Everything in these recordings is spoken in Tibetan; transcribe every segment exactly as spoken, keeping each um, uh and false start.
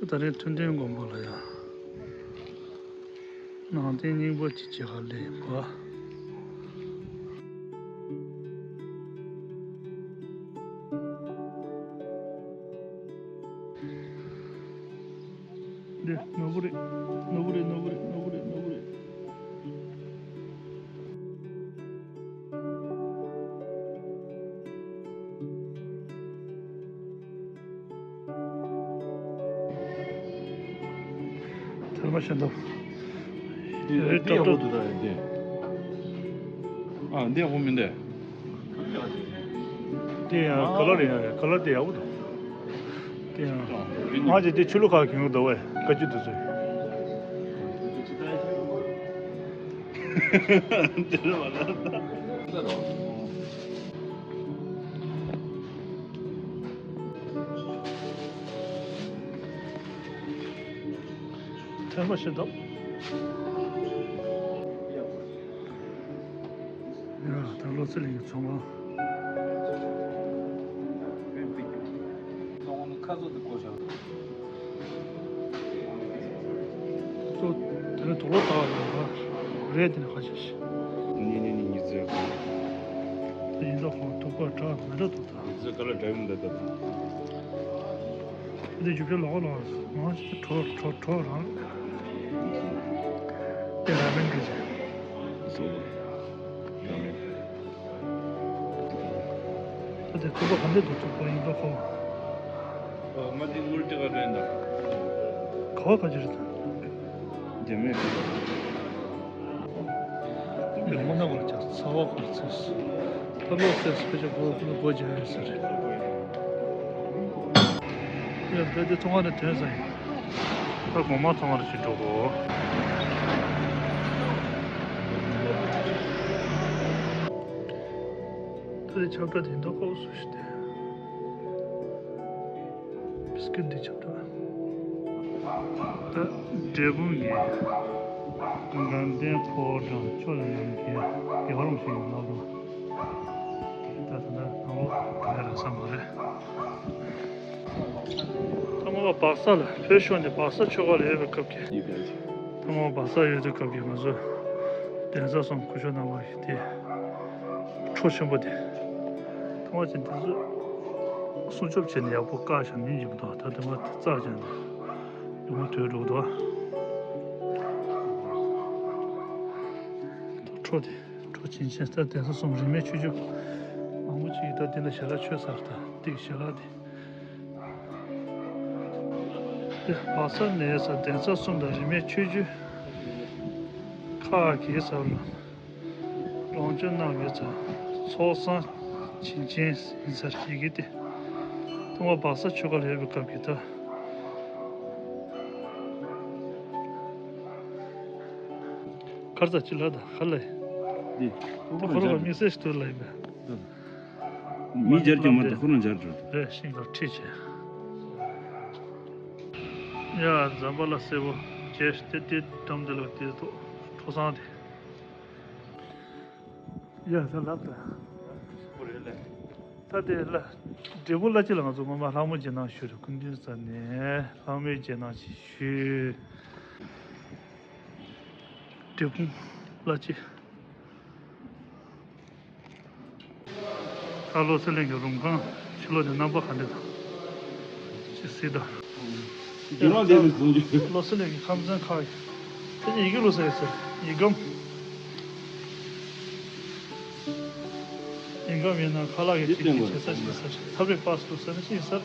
ད་རེས་ཐུབ་བསྟན་དགོན་པ་ལ་ཡང་ནང་རྟེན་རྙིང་པ་ཅིག་བྱེད་ག་སླེབས་པ། འདི་ནོར་བུ་རེད། ནོར་བུ་རེད། ནོར་བུ་རེད། ནོར་བུ་རེད། ནོར་བུ་རེད། ཐལ་མོ་ཤེས་འདུག་འདི་ཡག་པོ་འདུག་ད་འདི། ཨ་འདི་ཡག་པོ་མིན་འདི། འདི་ཡང་ཁ་ལར་ཡང་ཁ་ལར་འདི་ཡག་པོ་འདུག་འདི་ཡང་ང་ཅིག་འདི་ཆུ་ལུ་ཁ་གྱོན་གྱི་འདུག་བས་བཀའ་བཀྱོན་འདུག་ཚོད། འདི་རུ་མ་ལ། ཐལ་མོ་ཤེས་འདུག་ཡ་ད་བློ་རྩེ་གླིང་གི་ཚོང་ཁང་། ཁ་ཚོ་དེ་བཀོད་བཞག་ཚོ་དེ་ནས་དུག་ལོག་ལྟ་བ་ལ་རེད། དེ་ནས་ཁ་ཤས་ཤིག་གཉིས་གཉིས་གཉིས་གཉིས་ཚེ། དེ་ཡིན་ད་ཁོང་དུག་པ་འདྲ་མི་འདྲ་འདུག་ད། མི་ཚེ་ག་ལ་འདྲ་མི་འདྲ་ད། དེ་རྒྱུ་ཆ་ལོག་ལོག་ང་གྲོ་གྲོ་གྲོ་རང་། དེ་ར་མེན་གི་ཟེར། བཟོ་བ། ར་མེན། ད་དེ་ཚུགས་པ་ག་འདྲ་འདུག་ཚུགས་པ་ཡིན་པ་ཁོ། ཨོ་མ་དེ་དངུལ་ཏི་ག་རེད་ད། ག་བ་ག་ཅི་རེད་ད། རྒྱ་མེད། ཡང་མ་ན་བར་ཅག་ཚ་བ་བར་ཚེས། ད་ལོ་སེ་སྤེ་ཆ་གོ་གོ་གོ་རྒྱ་ཡོད་ས་རེད། ཡང་ད་དེ་ཚོང་ཁང་ནས་ཐོན་ས་ཡིན། ད་གོང་མ་ཚང་མར་ཞིག་འགྲོ་གོ། ད་དེ་ཆབ་བྲག་དེ་འདོག་ཁོག་སུ་ཞིག་དེ། བིས་ཀིཊ་འདི་ཆབ་བྲག་ད་འབྲས་སྤུངས་ཀྱི་དགའ་ལྡན་ཕོ་བྲང་ཕྱོགས་ལ་ནམ་མཁའི་རྒྱལ་བ་རིན་པོ་ཆེ་ཡིན་ལབ་རུང་། ད་ད་ལྟ་ནང་ལོགས་ག་རེ་རེད་བསམ་པ་རེད། ཐ་མ་བ་སྦག་ས་ལ་བོད་ཤོར་ནས་སྦག་ས་ཆོས་སྒར་ལ་ཡོད་པའི་སྐབས་ཀྱི། ཐ་མ་བ་སྦག་ས་ཡོད་དུས་སྐབས་ཀྱི་ང་ཚོ་གདན་ས་སོང་སྐུ་ཞབས་རྣམ་པ་ཡིན་ཏེ། ཁྲོ་ཆེན་པོ་དེ། ཐ་མ་ཅན་དེ་ཚོ་སྲུང་སྐྱོབ་བྱས་ནས་ཡག་པོ་བཀག་བཞག་ཉིན་གྱི་མི་འདུག་ད་དེ་མ་རྩ་ཅན་དེ་ཡོང་བ་དུས་འགྲོ་འདུག་ད་ཁྲོ་དེ་ཁྲོ་ཆེན་ཆེན་ད་གདན་ས་གསུམ་རིས་མེད་ཆོས་བརྒྱུད་མང་པོ་ཅིག་ད་དེ་ལ་ཞལ་ལག་མཆོད་ཚར། ད་ཏིག་ཞལ་ལག་དེ། དེ་སྦག་ས་ནས་ས་གདན་ས་གསུམ་དང་རིས་མེད་ཆོས་བརྒྱུད་ཁག་གི་ས་ལ་ལོངས་སྤྱོད་གནང་བའི་ཚ་ཚོགས་བསགས་བྱིན་ཅན་ཡིན་ཚར་ཡི་གེ་སྟེ། ཐོག་མ་སྦག་ས་ཆོས་སྒར་ལ་ཡོད་པའི་སྐབས་ཀྱི་ད། གར་ས་ཅི་ལ་ད་གར་ལ་ཡིན། འདི། ད་ཁོ་རང་ལ་དམིགས་བསལ་ཞིག་ཏུ་ལ་ཡིན་པས། མི་སྦྱར་གྱི་མ་གཏོགས་ཁོ་རང་སྦྱར་འགྲོ། རེད་ཤིང་ལ་ཁྲིད་བྱས། ཡ་ཛམ་བྷ་ལ་སེར་པོ་བྱས་ཏེ་དེ་འདོམ་དེ་ལ་དེ་ཐོག་ཁྲོ་སང་དེ། ཡ་ས་ལབ་ད། ད་དེ་ལ་འབྲས་སྤུངས་བླ་སྤྱི་ལ་ང་ཚོ་ངོ་མ་ལྷ་མོ་རྗེས་གནང་ཞུས་རེད། སྐུ་མདུན་རྩ་ནས་ལྷ་མོའི་རྗེས་གནང་ཞིག་ཞུས། འབྲས་སྤུངས་བླ་སྤྱི། ད་བློ་གསལ་གླིང་གི་རུམ་ཁང་ཕྱི་ལོགས་ནས་རྣམ་པ་ག་འདྲ་དང་། ཅི་སྲིད་དང་། རྒྱུ་ནོར་ལྡན་པའི་གཟུངས་ཆུ། བློ་གསལ་གླིང་གི་ཁམས་ཚན་ཁག་གི། དེ་ནི་ཡི་གེ་བླུགས་ས་ཡོད་ཟེར་ཡིག་སྒམ། ཡིག་སྒམ་ཡིན་ན་ཁ་ལག་གི་ཐིག་ཅིག་བྱེད་ས་ཞིག་ཟེར། ཐབ་རིག་པ་སུ་ཟེར་ན་ཅི་ཡིན་ཟེར།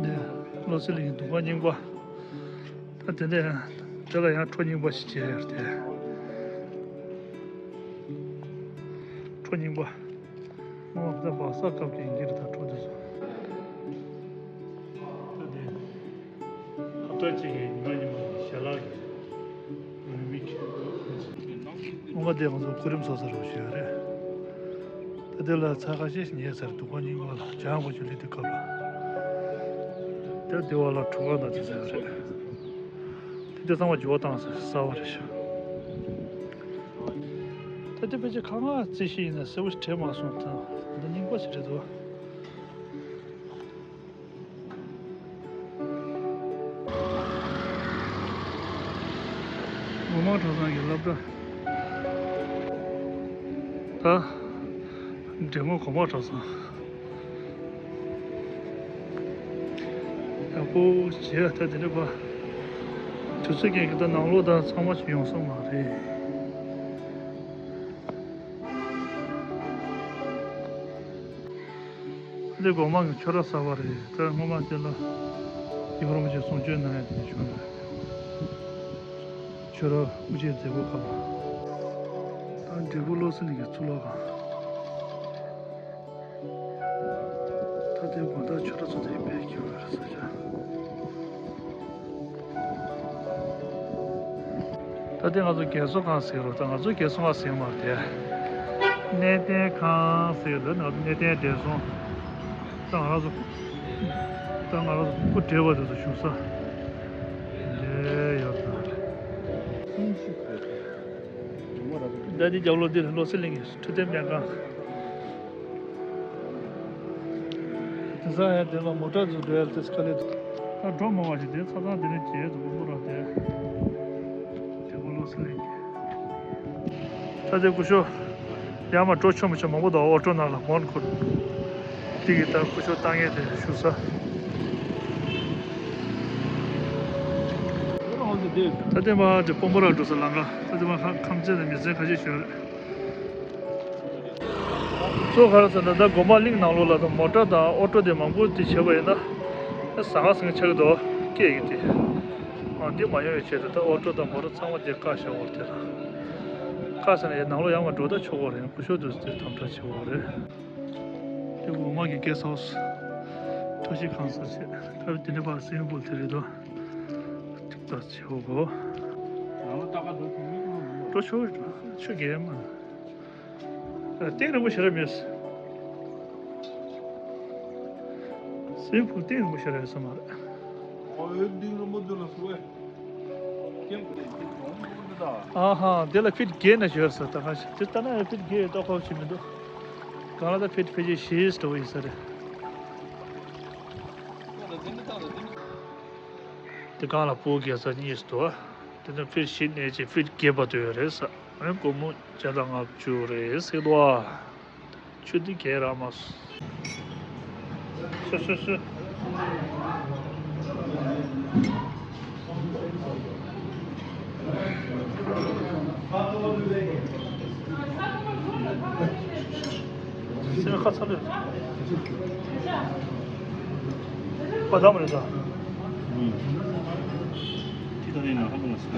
དེ་ནས་བློ་གསལ་གླིང་གི་འདུ་ཁང་རྙིང་པ། ད་དེ་ནས་དེ་ལ་ཡང་ཁྲོ་རྙིང་པ་ཞིག་བྱས་ཡོད་དེ། ཁྲོ་རྙིང་པ། སྔོན་མ་ད་སྦག་ས་སྐབས་ཀྱི་ཡིན་གྱི་རེད་ད་ཁྲོ་དེ་ཚོ། ད་དེ། ཧབ་ཏ་གཅིག་གི་ཉི་མ་ཉི་མ་གི་ཞལ་ལག་གི་རུས་མིག་སྔོན་མ་དེ་ང་ཚོ་སྐུ་རིམ་ཚོགས་ས་རུ་ཞུ་ཡ་རེད། ད་དེ་ལ་ཚ་ཁ་ཤས་ཤིག་ཉལ་ཚར། འདུ་ཁང་རྙིང་པ་ལ་བྱང་གོ་ཆུ་ལི་དེ་སྐབས་ལ། དེ་དེ་བ་ལ་གྲུ་ཁ་ན་དེ་ཚ་རེད། དེ་དེ་ཚང་མ་འཇུ་བ་བཏང་ས་གསར་བ་རེད་ཤག་ད་དེ་ཕལ་ཆེར་ཁ་ང་རྩིས་ཤིག་ཡིན་ན་གསལ་པོ་ཞིག་དྲན་མ་སོང་ད། འདི་རྙིང་པ་ཞིག་རེད་འདུག་གོང་མ་གྲྭ་ཚང་གི་སློབ་གྲྭ། ད་འབྲི་མོ་གོང་མ་གྲྭ་ཚང་ཡག་པོ་བྱས། ད་དེ་འདྲ་པ་དུས་ཚོད་ཀྱི་ད་ནང་ལོགས་ད་ཚང་མ་ཅིག་ཡོང་ས་མ་རེད། འདི་སྒོ་མང་གི་ཆོས་ར་གསར་པ་རེད། ད་སྔོན་མ་དེ་ལ་རྒྱལ་བ་རིན་པོ་ཆེ་གསུང་ཆོས་གནང་ཡ་དེ་ནས་བྱུང་བ་རེད། ཆོས་ར་དབུ་ཆེན་མཛད་སྒོ་སྐབས་ལ། ད་འབྲས་སྤུངས་བློ་གསལ་གླིང་གི་གཙུག་ལག་ཁང་། ད་ལྟའི་དགོང་དག་ཆོས་ར་ཚོ་དེ་དཔེ་སྐྱིད་པོ་རེད་ས་ཆ། ད་ལྟའི་ང་ཚོ་རྒས་གསོ་ཁང་ཟེར་རོ། ད་ང་ཚོ་རྒས་གསོ་ཁང་ཟེར་མ་རེད་དེ། གནས་བརྟན་ཁང་ཟེར་རོ། ད་ང་ཚོ་གནས་བརྟན་བགྲེས་སོང་། ད་ང་རང་ཚོ་ད་ང་རང་ཚོ་སྐུ་བགྲེས་པ་དེ་ཚོ་བཞུགས་ས་འདི་ཡོད་ད། ད་འདི་རྒྱབ་ལོགས་འདི་བློ་གསལ་གླིང་གི་འཕྲོད་བསྟེན་སྨན་ཁང་། དེང་སང་ཡང་དེ་ལ་མོ་ཊ་འཛུགས་འགྲོ་ཡ་དེ་དཀའ་ལས་འདུག་ད་འགྲོ་མང་བ་ཞིག་དེ་ཚ་ཚང་དེ་ནས་བྱས་འདུག་པོ་ར་དེ། དེ་པོ་བློ་གསལ་གླིང་། ད་དེ་སྐུ་ཞབས་ཡར་མར་འགྲོ་ཆོག་མི་ཆོག་མང་པོ་འདུག་ཨོ་ཊོ་ནང་ལ་མོན་གྷོ་དེ་གི་ད་སྐུ་ཞབས་ལྟ་མཁན་དེ་བཞུགས་ས། ད་དེ་མར་དེ་སྤོམ་པ་ར་འགྲོ་ས་ལམ་ཁ། ད་དེ་མར་ཁམས་ཚན་དང་མི་ཚན་ཁ་ཤས་ཤིག་ཡོད་རེད། གཙོ་ག་རེ་ཟེར་ན། ད་སྒོ་མང་གླིང་ནང་ལོགས་ལ་ད་མོ་ཊ་དང་ཨོ་ཊོ་དེ་མང་པོ་དེ་བྱས་པ་ཡིན་ན། ཟ་ཁང་ཟ་ཁང་ཆགས་ཀྱི་འདུག་སྐད་ཀྱི་དེ། ཨ་འདི་མ་ཡོང་བའི་ཆེད་དུ་ད་ཨོ་ཊོ་དང་མོ་ཊ་ཚང་མ་དེ་བཀག་བཞག་པ་རེད་དེ། བཀག་ཟེར་ན་ཡང་ནང་ལོགས་ཡར་མར་འགྲོ་ད་ཆོག་གི་རེད། སྐུ་ཞབས་དེ་དེ་དམ་དྲག་བྱེད་ཀྱི་རེད། དེ་སྒོ་མང་གི་གེ་སི་ཧའུ་སི། བཀྲ་ཤིས་ཁང་གསར་བྱས། ད་དེ་ནས་ཕར་སི་མི་པུལ་དེ་རེད་དོ། ཐུག་ད་ཆེ་བོ་གོ། འགྲོ་ཆོག་ཆོག་གི་མ། སྟེང་རིང་པོ་ཞེ་དྲག་མེད། སི་མི་པུལ་སྟེང་རིང་པོ་ཞེ་དྲག་ཡོད་ས་མ་རེད། ཨ་ཧ། དེ་ལ་ཕིཊ་བརྒྱད་ན་ཞོར་ས། ད་ག་ཞིག་དེ་ལྟ་ན་ཕིཊ་བརྒྱད་ཡོད་ཏོག་ཁོག་ཅིག་མི་འདུག་གང་ལ་ད་ཕིཊ་ཕལ་ཆེར་བཞི་འདྲ་བོ་ཡིན་ས་རེད། དེ་གང་ལ་སྤུ་གུ་བརྒྱ་རྩ་གཉིས་སུ་འདུག་དེ་ནས་ཕིཊ་བཞི་ནས་ཅིག་ཕིཊ་བརྒྱད་བར་དུ་ཡོད་རེད་ས། ཨ་ནི་སྒོར་མོ་བརྒྱ་དང་ལྔ་བཅུ་རེད་ཟེར་འདུག་ཨ། ཆུ་འདི་གས་རག་མ་སོང་། སུ་སུ་སུ། སེམས་ཁ་ཚ་ལོས། པ་དམ་རེད་ད། ཨུམ། ཁྱི་ད་ནི་ན་ཧ་ལོ་ང་སུ།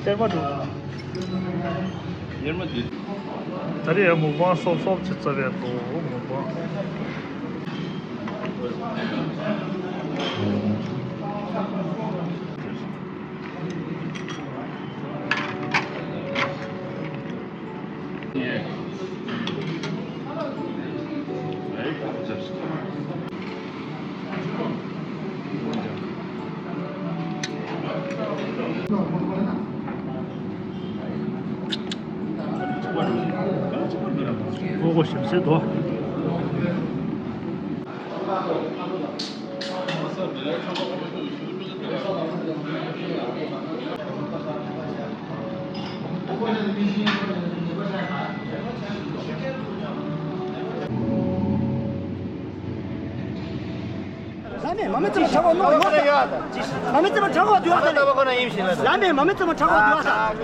ཤར་མ་འགྲོ། ཡར་མ་འདི། ད་རེས་ཡང་མུག་པང་སོབ་སོབ་ཅིག་བཙབ་ཡ་འདུག་མུག་པང་། ཨོ་གོ་ཞིམ་སེ་དོ། བླ་མས་མ་མི་ཚེ་མ་ཆག་པ་ནོར་ཡོད་ས། མ་མི་ཚེ་མ་ཆག་པ་འདུག་ཨ། བླ་མས་མ་མི་ཚེ་མ་ཆག་པ་འདུག་ཨ།